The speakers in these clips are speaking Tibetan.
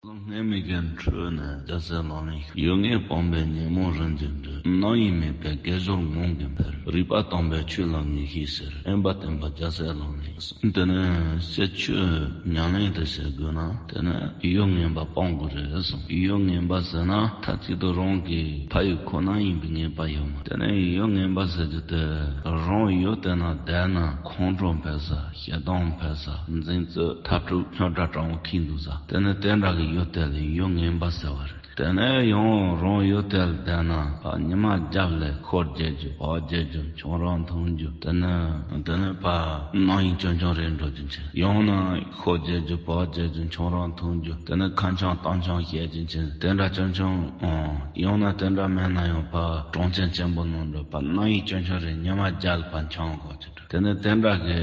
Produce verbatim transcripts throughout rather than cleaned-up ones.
ལོ་སྔོན་མེད་ཀྱི་འཕྲོས་ནས་རྒྱལ་སྲས་ལག་ལེན་ཤོག། ཡུལ་ངེས་སྤངས་པས་ཉོན་མོངས་རིན་གྱིས་འགྲུབ། རྣམ་གཡེང་མེད་པས་དགེ་སྦྱོར་ངང་གིས་འཕེལ། རིག་པ་དྭངས་པས་ཆོས་ལ་ངེས་ཤེས་ཤར། དབེན་པ་བསྟེན་པ་རྒྱལ་སྲས་ལག་ལེན་གསུངས། དེ་ནས་ཤེས་ཆོས་ཉམས་ལེན་དུ་བྱེད་དགོས་ན་དེ་ནས་ཡུལ་ངན་པ་སྤང་དགོས་རེད་གསུངས། ཡུལ་ངན་པ་ཟེར་ན་མཐའ་གཅིག་ཏུ་རང་གི་ཕ་ཡུལ་ཁོ་ན་ཡིན་པའི་ངེས་པ་ཡོད་མ་རེད། དེ་ནས་ཡུལ་ངན་པ་ཟེར་རྒྱུ་དེ་རང་ཡུལ་དེ་ན་བསྡད་ན་ཁོང་ཁྲོ་འཕེལ་ས། ཞེ་སྡང་འཕེལ་ས། འཛིང་རྩོད་འཐབ་འཁྲུག་རྙོག་དྲ་སྤྲང་བོ་ཁེངས་འདུག་ས། དེ་ནས་དེ་འདྲ་གི་ཡུལ་དེ་ལ་ཡུལ་ངན་པ་ཟེར་བ་རེད། དེ་ནས་ཡང་རང་ཡུལ་དེ་ལ་བསྡད་ན་ཕར་ཉི་མ་རྒྱབ་ལ་ཤོ་རྒྱག་རྒྱུ་བག་རྒྱག་རྒྱུ་ཁྱོང་རང་འཐུང་རྒྱུ། དེ་ནས་དེ་ནས་ཕར་རྣམ་གཡེང་ཆུང་ཆུང་རེད་འགྲོ་རྒྱུ་མཁྱེན། ཡང་ན་ཤོ་རྒྱག་རྒྱུ་བག་རྒྱག་རྒྱུ་ཁྱོང་རང་འཐུང་རྒྱུ། དེ་ནས་ཁ་འཆམ་གཏམ་འཆམ་བཤད་རྒྱུ་མཁྱེན། དེ་འདྲ་ཆུང་ཆུང་ཨང་། ཡང་ན་དེ་འདྲ་མེད་ན་ཡང་ཕར་གྲོང་ཁྱེར་ཆེན་པོ་ནང་འགྲོ་ཕར་རྣམ་གཡེང་ཆུང་ཆུང་རེད། ཉི་མ་རྒྱབ་ལ་ཕར་འཆམ་དགོས་རྒྱུ། དེ་ནས་དེ་འདྲ་གི་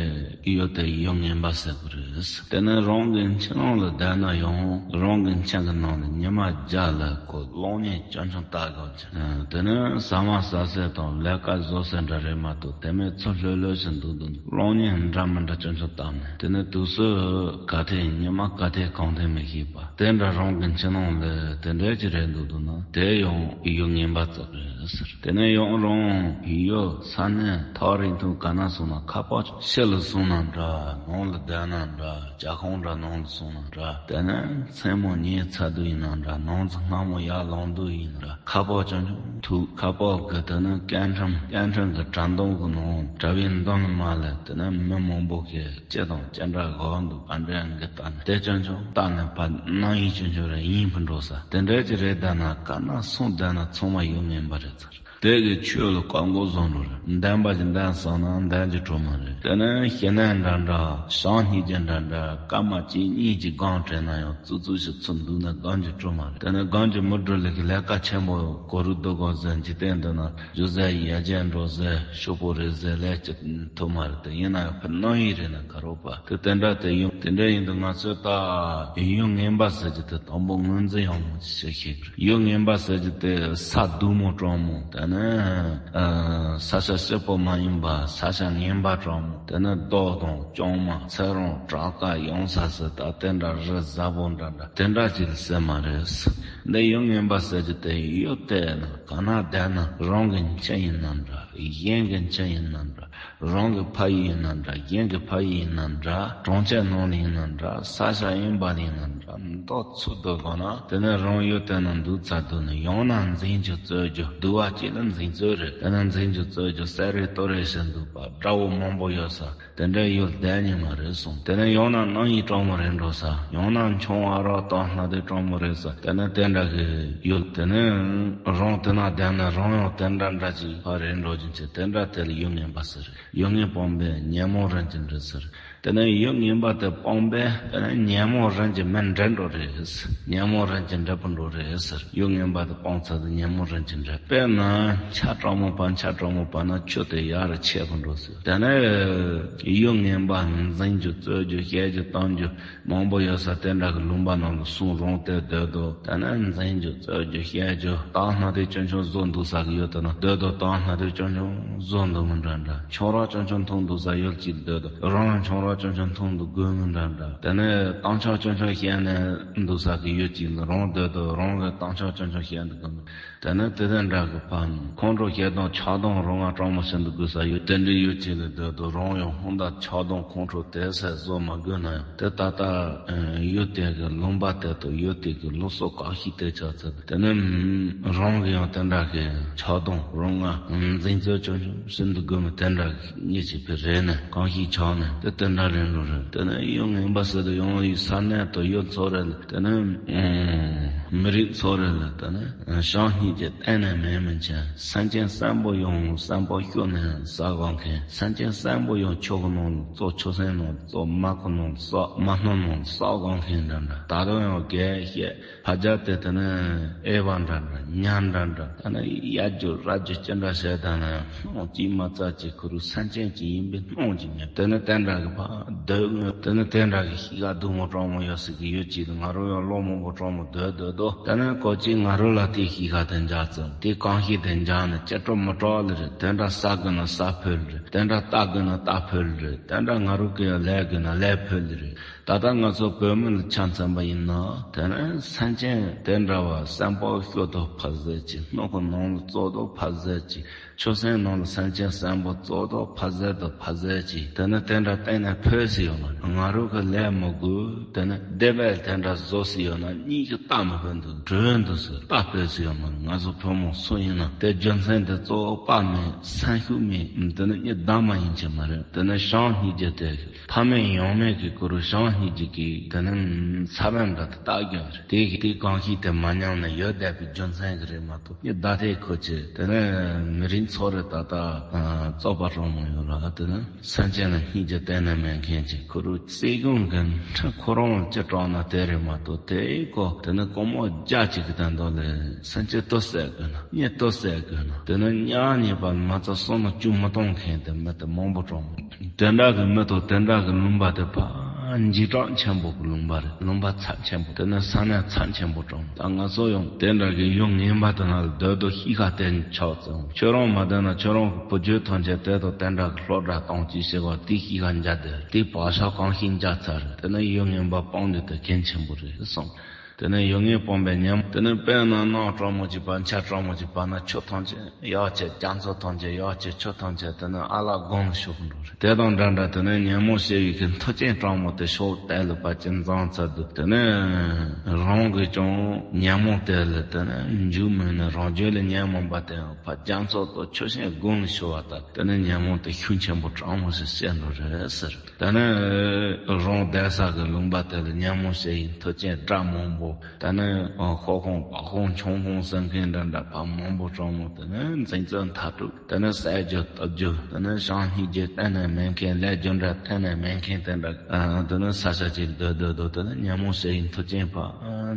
ཡུལ་དེ་ཡུལ་ངན་པ་ཟེར་གི་རེད། དེ་ནས་རང་གི་ཁྱིམ་ནང་ལ་བསྡད་ན་ཡང་རང་གི་ཁྱིམ་གི་ནང་ལ་ཉི་མ་རྒྱབ་ལ་ཁོ་གློག་བརྙན་ཆུང་ཆུང་ལྟ་དགོས་ཀྱི། དེ་ནས་ཟ་མ་ཟ་ས་དང་ལས་ཀ་བཟོ་ས་འདྲ་རེད་མ་གཏོགས་དེ་མོ་ཚུར་ལྷོད་ལྷོད་ཞིག་འདུག་འདུག་གློག་བརྙན་འདྲ་མི་འདྲ་ཆུང་ཆུང་བལྟས་ནས། དེ་ནས་དུས་ཚོད་ག་ཐད་ཉི་མ་ག་ཐད་གང་ཐད་མི་ཤེས་པ་དེ་འདྲ་རང་གི་ཁྱིམ་ནང་ལ་དེ་འདྲ་ཅིག་རེད་འདུག་འདུག་ན་དེ་ཡང་ཡུལ་ངན་པ་ཙག་རེད་ཟེར། དེ་ནས་ཡང་རང་ཡུལ་ས་གནས་ཐག་རིང་ཐུང་ག་ན་སོང་ན་ཁ་པར་ཕྱི་ལ་སོང་ན་འདྲ། ནང་ལ་བསྡད་ན་འདྲ། ཇ་ཁང་འདྲ་ནང་ལ་སོང་ན་འདྲ། དེ་ནས་མཚན་མོ་ཉལ་ཚར་དུས་ཡིན་ན་འདྲ། ནངས་ཚ་སྔ་མོ་ཡར་ལངས་དུས་ཡིན་ན་འདྲ། ཁ་པར་ཆུང་ཆུང་ཐུག་ཁ་པར་གི་དེ་ནས་སྐད་འཕྲིན་སྐད་འཕྲིན་གི་སྒྲ་མདོང་གི་ནང་དྲ་བའི་མདུན་ལ་མར་ལ་དེ་ནས་མི་མང་པོ་གིས་ཅི་དང་ཅི་འདྲ་གོ་འདུག་ག་འདྲ་འགི་ལྟ་ནས་དེ་ཆུང་ཆུང་ལྟ་ནས་ཕར་རྣམ་གཡེང་ཆུང་ཆུང་རེ་ཡིན་ཕུ་འགྲོ་ས་དེ་འདྲ་ཅིག་རེད། ད་ན་ག་ན་སོང་བསྡད་ན་ཚང་མ་ཡུལ་ངན་པ་རེད་ཚར། དེ་གི་ཆོས་ལ་བཀག་འགོག་བཟོ་འགྲོ་རེད། འདམ་པ་ཅིག་འདམ་སོང་ན་འདམ་གྱི་གྲོ་མ་རེད། དེ་ནས་ཤི་ནས་འདྲ་འདྲ་ཞང་སྙིང་རྗེ་འདྲ་འདྲ་སྐར་མ་གཅིག་གཉིས་ཀྱི་སྒང་དྲན་ན་ཡང་ཙུ་ཙུ་ཞིག་ཚུར་འདུག་ན་སྒང་གི་གྲོ་མ་རེད། དེ་ནས་སྒང་གི་མི་འགྲོ་ལས་ཀྱི་ལས་ཀ་ཆེན་པོ་གོ་རུ་སྡུག་གོ་ཟེར་འཇིག་རྟེན་འདི་ན་རྒྱུ་ཟེར་ཡ་རྒྱན་འགྲོ་ཟེར་ཤོག་པོ་རེད་ཟེར་ལས་ཀྱི་ཐུབ་མ་རེད། དེ་ཡིན་ན་ཡང་ཕུ་ནང་ཡིན་རེད་ན་ག་རོགས་པ་དེ་དེ་འདྲ་དེ་ཡོང་དེ་འདྲ་ཡིན་དུས་ང་ཚོས་ད་ཡུལ་ངན་པ་ཟེར་གྱི་དེ་དང་པོ་ངོས་འཛིན་ཡག་མོ་ཞིག་བྱེད་ཤེས་དགོས། ཡུལ་ངན་པ་ཟེར་རྒྱུ་དེ་ས་སྡུག་མོ་གྲང་མོ། དེ་ནས་ཨ་ས་ཆ་སྐྱིད་པོ་མ་ཡིན་པ། ས་ཆ་ངན་པ་གྲང་མོ། དེ་ནས་རྡོ་དང་ལྕང་མ་ཚེ་རང་བྲག་དཀར་ཡོང་ས་ཟེར་ད་དེ་འདྲ་རི་གཟར་པོ་འདྲ་འདྲ་དེ་འདྲ་ཅིག་ཟེར་མ་རེད། འདི་ཡུལ་ངན་པ་ཟེར་རྒྱུ་དེ་ཡུལ་དེ་ན་ག་ན་བསྡད་ན་རང་གི་ཁྱིམ་ཡིན་ན་འདྲ། གཞན་གྱི་ཁྱིམ་ཡིན་ན་འདྲ། རང་གི་ཕ་ཡུལ་ཡིན་ན་འདྲ། གཞན་གྱི་ཕ་ཡུལ་ཡིན་ན་འདྲ། གྲོང་ཁྱེར་ནང་ལ་ཡིན་ན་འདྲ། ས་ཆ་གཡས་པ་ལ་ཡིན་ན་འདྲ། མདོ་ཚུགས་སྡོད་དགོས་ན་དེ་ནས་རང་ཡུལ་དེ་ན་འདུག་ཚར་དུས་ནི་ཡང་ན་འཛིང་རྒྱུ་རྩོད་རྒྱུ་སྡུག་པ་གཅིག་ལ་འཛིང་རྩོད་རེད། དེ་ནས་འཛིང་རྒྱུ་རྩོད་རྒྱུ་ཟེར་རེ་ལྟོས་རེ་བྱེད་འདུག་པ་དགྲ་བོ་མང་པོ་ཡོད་ས་དེ་འདྲའི་ཡུལ་བསྡད་ཉན་མ་རེད་གསུངས། དེ་ནས་ཡང་ན་རྣམ་གཡེང་གྲང་མོ་རེད་འགྲོ་ས། ཡང་ན་འཆང་བ་རོགས་དང་སྣ་དེ་གྲང་མོ་རེད་ས། དེ་ནས་དེ་འདྲ་གི་ཡུལ་དེ་ནས་རང་དེ་ན་བསྡད་ན་རང་ཡང་དེ་འདྲ་འདྲ་ཅིག་ཕ་རེད་འགྲོ་རྒྱུ་ཆེ། དེ་འདྲ་དེ་ལ་ཡུལ་ངན་པ་ཟེར། ཡུལ་ངན་སྤངས་པས་ཉོན་མོངས་རིན་གྱིས་འགྲུབ་ཟེར། དེ་ནས་ཡུལ་ངན་པ་དེ་སྤངས་པས་དེ་ནས་ཉོན་མོངས་རིན་གྱིས་མི་འགྲུབ་འགྲོ་རེད། ཉོན་མོངས་རིན་གྱིས་འགྲུབ་པར་འགྲོ་རེད་ཟེར། ཡུལ་ངན་པ་དེ་སྤངས་ཚར་དུས་ཉོན་མོངས་རིན་གྱིས་འགྲུབ། དཔེར་ན་ཆ་གྲང་མོ་བབས། ཆ་གྲང་མོ་བབས་ན་ཆུ་དེ་ཡར་ཆད་པར་འགྲོ་ཟེར། དེ་ནས་ཡུལ་ངན་པ་འཛིང་རྒྱུ་རྩོད་རྒྱུ་བཤད་རྒྱུ་གཏམ་རྒྱུ་མང་པོ་ཡོད་ས་དེ་འདྲ་གི་ལུང་པ་ནང་གི་སོང་རང་དེ་སྡོད་དོ། དེ་ནས་འཛིང་རྒྱུ་རྩོད་རྒྱུ་བཤད་རྒྱུ་སྟག་སྣ་དེ་ཆུང་ཆུང་བཟོ་འདུག་ས་གི་ཡུལ་དེ་ན་སྡོད་དོ། སྟག་སྣ་དེ་ཆུང་ཆུང་བཟོ་འདུག་མི་འདྲ་འདྲ། ཁྱོང་རང་ཆུང་ཆུང་འཐུང་འདུག་ས་ཡུལ་གཅིག་སྡོད་དོ། རང་ཡང་ཁྱོང་རང་ཆུང་ཆུང་འཐུང་འདུག་དགོས་མི་འདྲ་འདྲ། དེ་ནས་གཏམ་ཆག་ཆུང་ཆུང་བཤད་ནས་འདུག་ས་གི་ཡུལ་གཅིག་ལ་རང་སྡོད་དོ། རང་གི་གཏམ་ཆག་ཆུང་ཆུང་བཤད་འདུག་དགོས་མི། དེ་ནས་དེ་དེ་འདྲ་གི་ཕ་ཁོང་ཁྲོ་ཞེ་སྡང་ཆགས་སྡང་རུ་ང་གྲང་མོ་བྱེད་འདུག་དགོས་ས་ཡུལ་དེ་འདྲའི་ཡུལ་གཅིག་ལ་སྡོད་དོ། རང་ཡང་ཧོན་ད་ཆགས་སྡང་ཁོང་ཁྲོ་དེ་སེལ་བཟོ་མ་དགོས་ན་ཡང་དེ་ད་ལྟ་ཡུལ་དེ་གི་ལུང་པ་དེ་དང་ཡུལ་དེ་གི་ལུགས་སྲོལ་གང་ཞིག་དེ་ཆགས་ཚར། དེ་ནས་རང་གི་ཡང་དེ་འདྲ་གི་ཆགས་སྡང་རུ་ང་འཛིང་རྩོད་ཆུང་ཆུང་བྱེད་འདུག་དགོས་མི་དེ་འདྲ་གི་ཉེ་ཆེ་ཕི་རེ་ནས་གང་ཞིག་ཆགས་ནས་དེ་དེ་འདྲ་རེད་འགྲོ་རེད། དེ་ནས་ཡུལ་ངན་པ་ཟེར་དུས་ཡང་ཡུལ་ས་གནས་དང་ཡུལ་ཚོ་རེད། དེ་ནས་མི་རིགས་ཚོ་རེད། དེ་ནས་བྱམས་སྙིང་རྗེ་གཏན་ནས་མེད་མི་ཆེན། སེམས་ཅན་གསོན་པོ་ཡང་གསོན་པོ་ཤུགས་ནས་ཟ་དགོས་མཁན། སེམས་ཅན་གསོན་པོ་ཡང་ཆུ་གི་ནང་ལ་བཙོ། ཆུ་སྲིན་ནང་ལ་བཙོ། མ་ཁུ་ནང་ལ་བཙོ། མ་སྣུམ་ནང་ལ་བཙོ་དགོས་མཁན་འདྲ་འདྲ། ད་དུང་ཡང་རྒས་བཤད་ཕ་རྒྱ་དེ་དེ་ནས་ཨེ་བ་འདྲ་འདྲ་ཉ་འདྲ་འདྲ། ད་ནི་གཡའ་རྒྱུ་ར་རྒྱུ་ཅི་འདྲ་བྱས་ད་ནི་སྣང་གཅིག་མ་རྩ་གཅིག་ཁུ་རུ་སེམས་ཅན་གཅིག་ཡིན་པའི་སྣང་གཅིག་མེད། དེ་ནི་དེ་འདྲ་གི་ཕ་སྡོད་དངོས་དེ་ནི་དེ་འདྲ་གི་གཤིས་ཀ་སྡུག་མོ་གྲང་མོ་ཡོད་སྲིད་གི་ཡོད་ཅིག་ང་རང་ཡང་ལོ་མང་པོ་གྲང་མོ་སྡོད་སྡོད་ དོ། དེ་ནས་ཁོ་ཅིག་ང་རོ་ལ་དེ་ཤི་ཁ་དེ་འཇག་ཙམ། དེ་གང་ཤི་དེ་འཇག་ནས་ཅི་སྤྲོ་མི་སྤྲོ་ལེ་རེད། དེ་འདྲ་ས་གི་ན་ས་ཕུལ་རེད། དེ་འདྲ་རྟ་གི་ན་རྟ་ཕུལ་རེད། དེ་འདྲ་ང་རོ་གི་ལས་གི་ན་ལས་ཕུལ་རེད། ད་ལྟ་ང་ཚོ་བོད་མི་ལ་ཆ་མཚོན་པ་ཡིན་ན། དེ་ནས་སེམས་ཅན་དེ་འདྲ་བ་བསམ་པ་ཤོད་དོ་ཕ་ཟེར་གྱི། སྣུག་གི་ནང་ལ་བཙོ་དོ་ཕ་ཟེར་གྱི། ཆུ་སྲིན་ནང་ལ་སེམས་ཅན་བསམ་པ་བཙོ་དོ་ཕ་ཟེར་དོ་ཕ་ཟེར་གྱི། དེ་ནས་དེ་འདྲ་བསྟན་ནས་ཕོད་སི་ཡོད་ན་ང་རོ་གི་ལས་མི་དགོས། དེ་ནས་སྡེ་བས་དེ་འདྲ་བཟོ་སི་ཡོད་ན་གཉིས་ཀྱི་རྟ་མི་ཕོད་འདུག་གྲོས་འདུག་ཟེར། རྟ་ཕོད་སི་ཡོད་ན་ང་ཚོ་བུ་མོ་སུ་ཡིན་ན་དེ་རྒྱུ་མཚན་དེ་གཙོ་བོ་དཔའ་མེད་སེམས་ཤུགས་མེད། དེ་ནས་གཉིས་གདམས་མ་ཡིན་གྱི་མ་རེད། དེ་ནས་བྱང་སྙིང་རྗེ་དེ། ཕ་མེས་ཡང་མེས་ཀྱི་སྐུ་རུ་བྱང་སྙིང་རྗེ་གི་དེ་ནི་ས་བོན་འདྲ་དེ་བཏགས་རྒྱུ་རེད། དེ་གི་དེ་གང་ཤེས་དེ་མ་ཉམས་ནས་ཡོད་བསྡད་པའི་རྒྱུ་མཚན་གྱི་རེད་མ་གཏོགས། ཡི་བདག་ཐེག་ཁོ་ཆེ་དེ་ནི་མི་རིང་ཚོ་རེ་ད་ལྟ་རྩོད་པ་རང་མ་ཡོད་ལ། དེ་ནི་སེམས་ཅན་ལ་སྙིང་རྗེ་གཏན་ནས་མེད་མཁན་གྱི་སྐུ་རུ་སྲིད་གཞུང་གི་ཁྲི་ཁོ་རང་ལ་ཅི་དྲག་ན་དེ་རེད་མ་གཏོགས། དེ་ཡི་གོ་དེ་ནི་སྒོར་མོ་བརྒྱ་གཅིག་གི་དོན་དག་ལས་སེམས་ཅན་ལྟོ་ཟ་དགོས་ན། གཉིད་ལྟོ་ཟ་དགོས་ན། དེ་ནི་ཉག་ཉེས་པ་མ་རྩ་གསུམ་ལ་བཅུག་མི་གཏོང་མཁན་དེ་མི་དེ་མང་པོ་གྲོངས། དེ་འདྲ་གི་མི་དང་དེ་འདྲ་གི་ལུང་པ་དེ་ཕ་འཇིགས་སྐྲག་ཆེན་པོ་གི་ལུང་པ་རེད། ལུང་པ་ཚབས་ཆེན་པོ། དེ་ནས་ས་གནས་ཚབས་ཆེན་པོ་གྲོངས། ད་ང་ཚོ་ཡང་དེ་འདྲ་གི་ཡུལ་ངན་པ་དེ་ན་ལ་སྡོད་དུ་ཤི་ཁ་བསྟན་ཆོག་ཙང་། ཁྱོད་རང་མ་བསྡད་ན་ཁྱོད་རང་གི་བུ་རྒྱུད་ཐམས་ཅད་དེ་དང་དེ་འདྲ་གི་ལྷོ་བྲག་གཏོང་གྱིས་ཞེས་པ་དེ་ཤི་ཁ་འཇག་དེ་དེ་བག་ཆགས་གང་ཤེས་འཇག་ཚར་རེད། དེ་ནས་ཡུལ་ངན་པ་སྤོང་རྒྱུ་དེ་གལ་ཆེན་པོ་རེད་གསུངས། དེ་ནས་ཡུལ་ངན་སྤོང་བའི་ཉམས། དེ་ནས་དཔེར་ན་གནམ་གྲང་མོ་གཅིག་པ་འཆར་གྲང་མོ་གཅིག་པ་ན་ཆུ་ཐམས་ཅད་ཡག་ཆེ། རྒྱ་མཚོ་ཐམས་ཅད་ཡག་ཆེ། ཆུ་ཐམས་ཅད་དེ་ནས་ཨ་ལ་དགུང་ལ་ཤོར་གི་འགྲོ་རེད། དེ་དང་འདྲ་འདྲ་དེ་ནས་ཉོན་མོངས་ཞེས་པའི་གི་མཐུ་རྐྱེན་གྲང་མོ་དེ་ཤོར་དལ་ལ་བ་ཅན་མཛངས་ཚར་འདུག་དེ་ནས་རང་གི་ཀྱང་ཉོན་མོངས་དེ་ལ་དེ་ནས་འཇུག་མིན་ནས་རང་རྒྱུད་ལ་ཉོན་མོངས་པ་དེ་ཡང་ཕ་རྒྱ་མཚོ་དང་ཆུ་ཤིང་དགུང་ལ་ཤོར་བ་ལྟར། དེ་ནས་ཉོན་མོངས་དེ་ཤུགས་ཆེན་པོ་གྲང་མོ་ཞིག་བསད་འགྲོ་རེད་ཟེར། ད་ནི་རང་བསྡད་ས་གི་ལུང་པ་དེ་ལ་ཉོན་མོངས་ཞེས་ཡིན་མཐུ་རྐྱེན་དགྲ་མང་པོ། ད་ནི་ཤོག་ཁོང་པག་ཁོང་ཆང་ཁོང་ཟེར་མཁན་འདྲ་འདྲ་ཕ་མང་པོ་གྲོངས་མོ། དེ་ནི་འཛིང་རྩོད་མཐའ་དྲུག་དེ་ནི་བསད་རྒྱུ་གཏུབ་རྒྱུ། དེ་ནི་བྱང་སྙིང་རྗེ་གཏན་ནས་མེད་མཁན། ལས་རྒྱུ་འབྲས་གཏན་ནས་མེད་མཁན་དེ་འདྲ། དེ་ནི་ས་ཆ་ཅིག་སྡོད་སྡོད་སྡོད། དེ་ནི་ཉོན་མོངས་ཞེས་ཡིན་མཐུ་རྐྱེན་ཕ་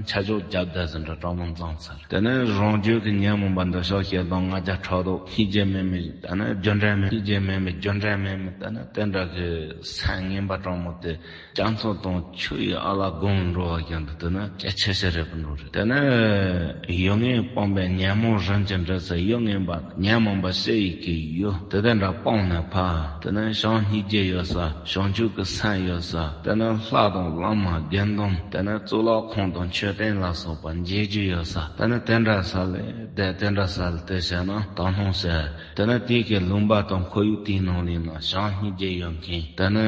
ཆ་འཇོག་རྒྱབ་བསྡད་ཟིན་འདྲ་གྲང་མོ་མཛངས་ཚར། དེ་ནས་རང་རྒྱུད་ཀྱི་ཉོན་མོངས་པ་འདི་ཤོག་ཤེས་དང་ལྔ་བརྒྱ་ཕྲག་དོག་སྙིང་རྗེ་མེད་མི། དེ་ནས་རྒྱུ་འབྲས་མེད། སྙིང་རྗེ་མེད་མི། རྒྱུ་འབྲས་མེད་མི། དེ་ནས་དེ་འདྲ་གི་སེམས་ངན་པ་གྲང་མོ་དེ་རྒྱ་མཚོ་དང་ཆུ་ཡི་ཨ་ལ་དགུང་འགྲོ་བ་ཀྱང་དུ། དེ་ནས་སྐད་ཆེ་ཤེས་རེད་པ་འགྲོ་རེད། དེ་ནས་ཡུལ་ངན་སྤོང་བའི་ཉོན་མོངས་རིམ་གྱིས་འགྲིབ་ས། ཡུལ་ངན་པ་ཉོན་མོངས་པ་ཞེས་ཡི་གི་ཡུལ་དེ་དེ་འདྲ་སྤོང་ནས་ཕ། དེ་ནས་བྱང་སྙིང་རྗེ་ཡོད་ས། བྱང་ཆུབ་ཀྱི་སེམས་ཡོད་ས། དེ་ནས་ལྷ་དང་བླ་མ་དགེ་འདུན། དེ་ནས་གཙུག་ལག་ཁང་དང་མཆོད་རྟེན་ལ་སོགས་པ་མཇལ་རྒྱུ་ཡོད་ས། དེ་ནས་དེ་འདྲ་ས་ལ་བསྡད། དེ་འདྲ་ས་ལ་བསྡད་བྱས་ན་དག་སྣང་བྱས། དེ་ནས་དེ་གི་ལུང་པ་དང་ཁོར་ཡུག་དེའི་ནང་ལ་ན་བྱང་སྙིང་རྗེ་ཡོད་མཁན། དེ་ནས་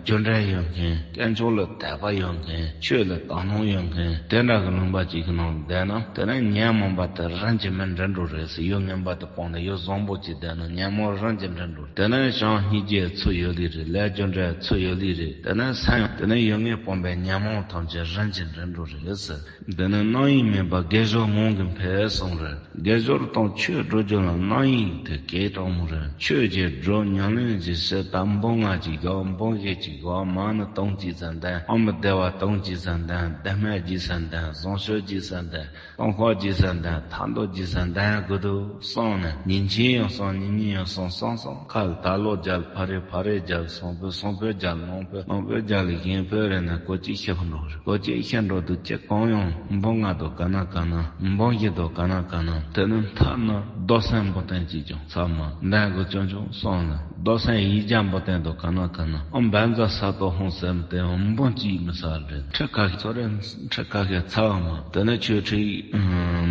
རྒྱུ་འབྲས་ཡོད་མཁན། དཀོན་མཆོག་ལ་དད་པ་ཡོད་མཁན། ཆོས་ལ་དག་སྣང་ཡོད་མཁན། དེ་འདྲ་གི་ལུང་པ་ཅིག་གི་ནང་ལ་བསྡད་ན། དེ་ནས་ཉོན་མོངས་པ་དེ་རིམ་གྱིས་མི་འགྲིབ་འགྲོ་རེད་ཟེར། ཡུལ་ངན་པ་དེ་སྤོང་ནས་ཡུལ་བཟང་པོ་ཅིག་བསྡད་ན་ཉོན་མོངས་རིམ་གྱིས་འགྲིབ་འགྲོ། དེ་ནས་བྱང་སྙིང་རྗེ་ཚུར་ཡོད་ལེ་རེད། ལས་རྒྱུ་འབྲས་ཚུར་ཡོད་ལེ་རེད། དེ་ནས་སེམས་ཡང་དེ་ནས་ཡུལ་ངན་སྤོང་བའི་ཉོན་མོངས་ཐམས་ཅད་རིམ་གྱིས་འགྲིབ་འགྲོ་རེད་ཟེར། འདི་ནི་རྣམ་གཡེང་མེད་པར་དགེ་སྦྱོར་ངང་གིས་འཕེལ་གསུངས་རེད། དགེ་སྦྱོར་དང་ཆོས་སྒྲུབ་རྒྱུ་ལ་རྣམ་གཡེང་དེ་གལ་དྲག་མོ་རེད། ཆོས་ཅིག་སྒྲུབ། ཉམས་ལེན་ཅིག་བྱེད། ད་འབུམ་ལྔ་ཅིག་དགོས། འབུམ་བཞི་ཅིག་དགོས། མ་ཎི་དུང་གཅིག་ཙམ་འདོན། ཨོཾ་བདེ་བ་དུང་གཅིག་ཙམ་འདོན། བདེ་སྨོན་གཅིག་ཙམ་འདོན། བཟང་སྤྱོད་གཅིག་ཙམ་འདོན། སྟོང་ཕྲག་གཅིག་ཙམ་འདོན། ཐར་འདོད་གཅིག་ཙམ་འདོན་དགོས་འདུག་བསམ་ནས། ཉིན་གཅིག་ཡང་བསམ། ཉིན་གཉིས་ཡང་བསམ། བསམ་བསམ་ཁ་ལ་ད་ལོ་རྒྱབ། ཕ་རེ་ཕ་རེ་རྒྱབ། བཟང་པོ་བཟང་པོ་རྒྱབ། ནོར་བུ་ནོར་བུ་རྒྱབ་ལ་གཞན་ཕན་རེ་ན་གོ་གཅིག་ཤེས་པ་འགྲོ་རེད། གོ་གཅིག་ཤེས་འགྲོ་དུས་ཅི་གང་ཡང་འབུམ་ལྔ་དང་ག་ན་ག་ན། འབུམ་བཞི་དང་ག་ན་ག་ན། དེ་ནི་མཐའ་ན་རྡོ་སྲན་འབུམ་སྟོང་གཅིག་ཀྱང་ཚར་མ་འདོན་དགོས། ཅུང་ཅུང་བསམ་ནས་རྡོ་སྲན་ཡིག་བརྒྱ་འབུམ་སྟོང་དང་ག་ན་ག་ན། ཨོཾ་བཛྲ་ས་ཏྭ་ཧཱུྃ་ཟེར་དེ་འབུམ་གཅིག་མི་ཟ་རེད། ཁྲི་ཁ་ཤས་ཚོ་རེ། ཁྲི་ཁ་ཤས་ཚར་བ་མ། དེ་ནས་ཆོས་ཁྲིད་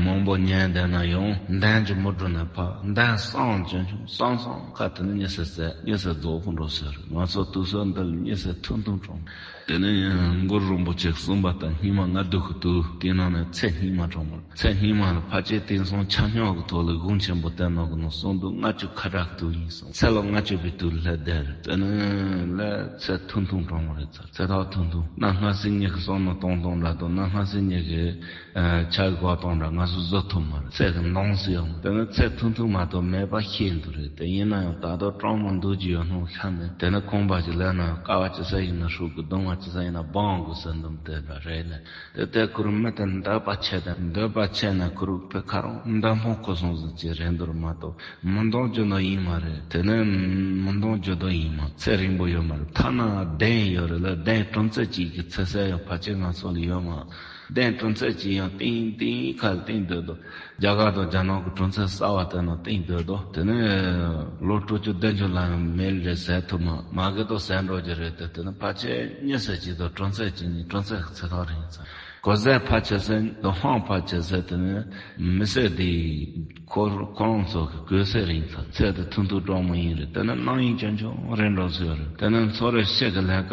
མང་པོ་ཉན་བསྡད་ན་ཡང་འདོན་རྒྱུ་མི་འགྲོ་ནས་ཕར་འདོན་བསམ། ཅུང་ཅུང་བསམ་བསམ་ཁ་དེ་ནས་གཉིད་སད་གཉིད་སད་རྫོགས་ཕུང་འགྲོ་ཟེར། ང་ཚོ་དུས་ཚོད་འདི་ལ་གཉིད་སད་ཐུང་ཐུང་གྲོངས། དེ་ནས་གུ་རུ་རིན་པོ་ཆེས་གསུངས་པ་ལྟར་སྙིགས་མ་ལྔ་བདོ་གི་དུས། དེའི་ནང་ནས་ཚེ་སྙིགས་མ་གྲོངས་པ། ཚེ་སྙིགས་མ་ལ་ཕལ་ཆེར་དེང་སང་ཆ་སྙོམས་ཀྱི་ཐོག་ལ་གཞུང་ཆེན་པོ་བསྟན་གནང་གི་ནང་གསུངས་འདུག་ལྔ་བཅུ་ཁ་གྲག་གི་དུས་ཡིན་གསུངས། ཚེ་ལོ་ལྔ་བཅུ་པའི་དུས་ལ་བསྡད་རེད། དེ་ནས་ལ་ཚེ་ཐུང་ཐུང་གྲོངས་པ་རེད་ཚར། ཚེ་ཐག་ཐུང་ཐུང་། གནམ་སྔ་སེང་གེ་གི་བསམ་མནོ་གཏོང་གཏོང་འདྲ་དང་། གནམ་སྔ་སེང་གེ་གི་ཆ་གི་གོ་གཏོང་འདྲ་ང་ཚོ་བཟོ་ཐུབ་མ་རེད། ཚེ་གི་འདང་སི་ཡོང་། དེ་ནི་ཚེ་ཐུང་ཐུང་མ་གཏོགས་མེད་པ་ཤེས་འདུག་རེད། དེ་ཡིན་ན་ཡང་ད་དུང་གྲང་མོ་འདུག་ཅི་ཡོད་སྣང་ཤར་ནས། དེ་ནི་ཁང་པ་ཅིག་ལས་ན་ཡང་ཀ་བ་ཅི་ས་ཡིན་ན་ཧྲུག་གི་གདུང་བ་ ཅི་ཟེར་ཡིན་ན་སྦང་དགོས་ཟེར་འདུག་དེ་འདྲ་རེད་ནས། དེ་ལྟར་ཁོ་རང་མི་དེ་འདོད་པ་ཆེ་དང་འདོད་པ་ཆེ་ན་ཁོ་རང་ཕར་ཁ་རང་མདའ་འཕང་ཁོ་སོང་ཟིག་ཅིག་རེད་འདུག་མ་གཏོགས། མི་འདང་རྒྱུ་འདི་ཡིན་མ་རེད། དེ་ནི་མི་འདང་རྒྱུ་འདི་ཡིན་མ། ཚེ་རིང་པོ་ཡོད་མ་རེད། ཐ་ན་གདན་ཡོད་རེད་ལ། གདན་གྲོང་ཚོ་གཅིག་གི་ཚེ་ས་ཡང་ཕལ་ཆེར་ང་ཚོ་ལ་ཡོད་མ། གདན་གྲོང་ཚོ་གཅིག་ཡང་ཏིང་ཏིང་ཁ་ལ་ཏིང་སྡོད་དོ། རྒྱ་གར་དང་རྒྱ་ནག་གི་གྲོང་ཚོ་གསར་བ་དེ་ནང་ཏིང་སྡོད་དོ། དེ་ནི་ལོ་དྲུག་ཅུ་བདུན་ཅུ་ལ་ཡང་མེད་རེད་ཟེར་ཐུབ་མ། མ་གི་དོ་ཟེར་འགྲོ་རྒྱུ་རེད་དེ། དེ་ནི་ཕལ་ཆེར་མི་སེར་གཅིག་དང་གྲོང་ཚོ་གཅིག་ནི་གྲོང་ཚོ་གི་ཚེ་ཐག་རིང་ཚར། གོ་ཟས་ཕལ་ཆེ་ས་དང་ཧང་ཕལ་ཆེ་ས་དེ་ནི་མི་སེར་དེ་ཁོ་ཁོ་རང་ཚོ་གི་གོས་སེར་རིང་ཚར། ཚེ་དེ་ཐུང་ཐུང་གྲོགས་མོ་ཡིན་རེད། དེ་ནི་རྣམ་གཡེང་ཆུང་ཆུང་རེད་འགྲོ་སྲིད་རེད། དེ་ནི་ཚོ་རེ་ཤི་གི་ལས་ཀ་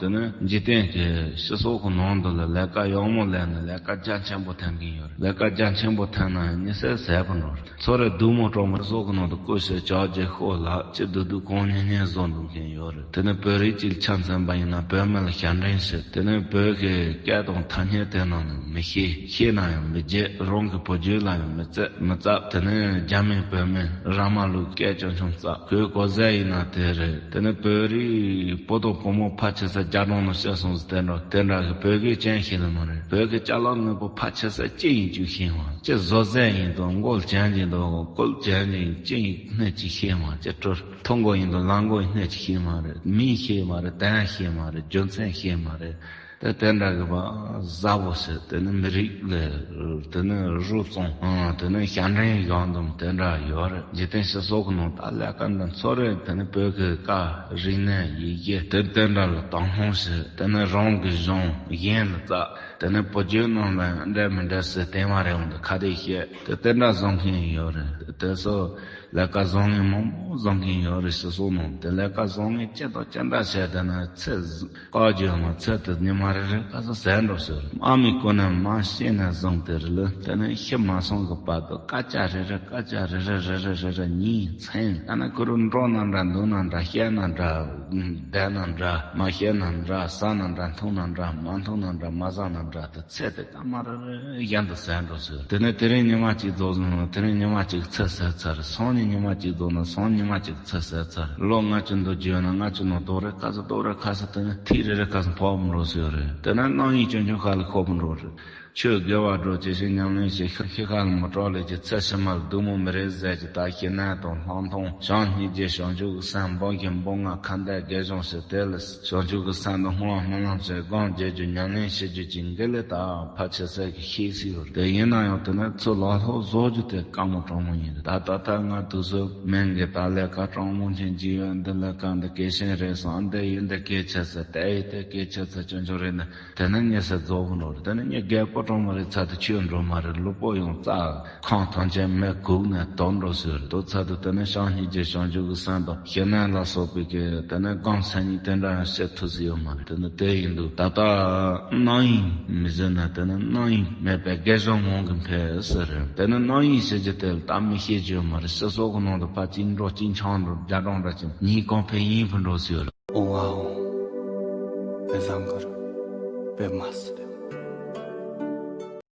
དེ་ནི་འཇིག་རྟེན་གྱི་སྤྱི་ཚོགས་ཀྱི་ནང་དུ་ལ་ལས་ཀ་ཡག་མོ་ལས་ན་ལས་ཀ་རྒྱ་ཆེན་པོ་ཐོན་གིན་ཡོད་རེད། ལས་ཀ་རྒྱ་ཆེན་པོ་ཐོན་ན་ཡང་མི་སེར་ཟད་པ་འགྲོ་རེད། ཚོ་རེ་སྡུག་མོ་གྲོགས་མོ་སོགས་ཀྱི་ནང་དུ་བཀོལ་ཞེས་བྱ་རྒྱལ་ཤོག་ལགས་ཅི་བདུད་བདུད་གང་ཉེན་ཉེན་བཟོ་འདུག་མཁན་ཡོད་རེད། དེ་ནི་བོད་རིགས་ཀྱི་ཆ་མཚོན་པ་ཡིན་ན་བོད་མི་ལ་ཞབས་འདྲེན་བྱེད། དེ་ནི་བོད་ཀྱི་སྐད་དང་ཐ་སྙད་དེ་རྣམས་མི་ཤེས། ཤེས་ན་ཡང་མི་བརྗེད། རང་གི་བུ་རྒྱུད་ལ་ཡང་མི་བརྩི་མི་བརྩི། དེ་ནི་རྒྱ་མི་བོད་མི་ར་མ་ལུག་སྐད་ཆུང་ཆུང་བརྩི། གོས་གོ་ཟས་ཡིན་ན་དེ་རེད། དེ་ནི་བོད་རིགས་བུ་དང་བུ་མོ་ཕལ་ཆེ་ས་རྒྱ་གྲོང་ནང་སྐྱེས་སོང་ཟེར་དེ་འདྲ་དེ་འདྲ་གི་བོད་སྐད་ཅང་ཤེས་ལེ་མ་རེད། བོད་ཀྱི་ཅ་ལག་དངོས་པོ་ཕལ་ཆེ་ས་ཅི་ཡིན་ཅུང་ཤེས་མ། ཅི་བཟོ་ཟས་ཡིན་དང་མགོ་ལ་བྱན་གྱི་འདུག་མགོ་ལ་བྱན་གྱི་ཅི་ཡིན་སྣེ་གཅིག་ཤེས་མ། ཅི་སྤྲོ་འཐུང་དགོས་ཡིན་དང་ལང་དགོས་སྣེ་གཅིག་ཤེས་མ་རེད། མིང་ཤེས་མ་རེད། གདན་ཤེས་མ་རེད། རྒྱུ་མཚན་ཤེས་མ་རེད། དེ་དེ་འདྲ་གི་བ་ཟ་བོ་ཟེར། དེ་ནི་མི་རིགས་ལ་དེ་ནི་རུ་བཙོང་ཨང་། དེ་ནི་ཞབས་འདྲེན་གཞོན་འདུམ་དེ་འདྲ་ཡོད་རེད། འཇིག་རྟེན་སྤྱི་ཚོགས་ཀྱི་ནང་ད་ལས་ཀ་འདི་ཚོ་རེད། དེ་ནི་བོད་ཀྱི་ཀ་རིག་གནས་ཡི་གེ་དེ་དེ་འདྲ་ལ་དང་ལྷུང་ཟེར། དེ་ནི་རང་གི་གཞུང་གཞན་ལ་བཙག་དེ་ནི་བུ་རྒྱུད་ནང་ལ་འདྲ་མི་འདྲ་ཟེར་དེ་མ་རེད། འོང་དུ་ཁ་བརྡ་བཤད་དེ་དེ་འདྲ་བཟོ་མཁན་ཡོད་རེད། དེ་ཚོ་ལས་ཀ་བཟང་ངན་མང་པོ་བཟོ་མཁན་ཡོད་རེད། སྤྱི་ཚོགས་ནང་དེ་ལས་ཀ་བཟང་ངན་ཅི་དང་ཅི་འདྲ་བྱས་དེ་ན་ཚེ་བཀའ་བརྒྱུད་མ་ཚད་དུ་ཉི་མ་རེ་རེ་ཁ་སང་ཟས་འགྲོ་ཟེར། ཨ་མའི་སྐུ་ན་མ་ཤི་ནས་བཟུང་སྟེ་རེ་ལུ་དེ་ནས་ཤི་མ་སོང་གི་བར་དུ་སྐད་ཆ་རེ་རེ་སྐད་ཆ་རེ་རེ་རེ་རེ་རེ་རེ་ཉིན་མཚན་ཨ་ན་ཁུ་རུ་འགྲོ་ན་འདྲ་འདུག་ན་འདྲ་བཤད་ན་འདྲ་བསྡད་ན་འདྲ་མ་བཤད་ན་འདྲ་ཟ་ན་འདྲ་འཐུང་ན་འདྲ་མ་འཐུང་ན་འདྲ་མ་ཟ་ན་འདྲ་དེ་ཚེ་དེ་སྐར་མ་རེ་རེ་གཞན་དུ་ཟད་འགྲོ་ཟེར། དེ་ནས་དེ་རིང་ཉི་མ་གཅིག་རྫོགས་སོང་ན་དེ་རིང་ཉི་མ་གཅིག་ཚེ་ཟད་ཚར། སང་ཉིན་ཉི་མ་གཅིག་རྫོགས་ན་སང་ཉིན་ཉི་མ་གཅིག་ཚེ་ཟད་ཚར། ལོ་ལྔ་བཅུ་འདུག་བརྗོད་ན་ལྔ་བཅུ་ནང་རྡོག་རེ་ཁ་ས་རྡོག་རེ་ཁ་ས་དེ་ནས་ཐིག་རེ་རེ་ཁ་ས་ཕོག་འགྲོ་ཟེར་རེད། དེ་ནས་རྣམ་གཡེང་ཆུང་ཆུང་ཁ་ལ་ཤོར་འགྲོ་རེད། ཆོས་དགེ་བ་སྒྲུབ་ཅི་ཞིག་ཉམས་ལེན་བྱེད་ཤི་ཤི་ཁ་ལ་མི་སྐྲག་ལས་ཀྱི་ཚེ་ཕྱི་མ་ལ་སྡུག་མོ་མི་རེ་ཟད་ཀྱི་ད་ཤི་ནད་དང་ལྷག་མཐོང་བྱམས་སྙིང་རྗེ་བྱང་ཆུབ་ཀྱི་སེམས་སྦོམ་ཞིང་སྦོམ་ལྔ་ཁ་འདས་དགེ་སྦྱོང་ཞིག་དེ་ལ་བྱང་ཆུབ་ཀྱི་སེམས་དང་བསྔོ་བ་སྨོན་ལམ་ཞིག་སྒོམ་བྱེད་རྒྱུ་ཉམས་ལེན་བྱེད་རྒྱུ་གྱི་འགན་ལས་ད་ཕལ་ཆེ་ས་གི་ཤེས་སྲིད་པར་དེ་ཡིན་ན་ཡང་དེ་ནས་ཚུར་ལག་ལྷོག་བཟོ་རྒྱུ་དེ་དཀའ་མོ་གྲང་མོ་ཡིན། ད་ད་ལྟ་ང་དུས་ཚོད་མིན་གི་ད་ལས་ཀ་གྲང་མོ་ཆེན་གྱི་ཡོད། འདི་ལས་ཀ་འདི་གལ་ཆེན་རེད་སོང་། འདི་ཡིན་འདི་གལ་ཆེ་ས་དེ་ཡི་དེ་གལ་ཆེ་ས་ཆུང་ཆུང་རེད་ན། དེ་ནས་ངས་ཟེར་རྫོགས་འགྲོ་རེད། དེ་ནས་ངས་རྒད་པོ་གྲོང་མོ་རེད་ཚར་དུ་ཆོས་འགྲོ་མ་རེད། ལུས་པོ་ཡང་རྩ་ཁང་ཐང་ཆེན་མེད་གུག་ནས་དོར་འགྲོ་ཟེར་རེད། དོ་ཚར་དུ་དེ་ནས་བྱམས་སྙིང་རྗེ་བྱང་ཆུབ་ཀྱི་སེམས་དང་ཞི་གནས་ལ་སོགས་པའི་གི་དེ་ནས་སྒོམ་མཚན་ཉིད་དེ་འདྲ་ཡང་བྱེད་ཐུབ་ས་ཡོད་མ་རེད། དེ་ནས་དེ་ཡིན་དུས་ད་ལྟ་རྣམ་གཡེང་མི་བཟོད་ན་དེ་ནས་རྣམ་གཡེང་མེད་པའི་དགེ་སྦྱོར་ངང་གིས་འཕེལ་ཟེར་རེད། དེ་ནས་རྣམ་གཡེང་བྱེད་རྒྱུ་དེ་ལ་ད་མི་ཤེས་རྒྱུ་ཡོད་མ་རེད། སྤྱི་ཚོགས་ཀྱི་ནང་དུ་ཕར་གཅིག་འགྲོ་གཅིག་འཆང་འགྲོ་རྒྱ་གྲོང་འདྲ་ཅིག་ཉིན་གང་འཕེལ་ཡིན་ཕུ་འགྲོ་ཟེར་རེད། ཨོ་ཨའོ། དཔེ་བཟང་གི་རེད། དཔེ་མ་སྲིད།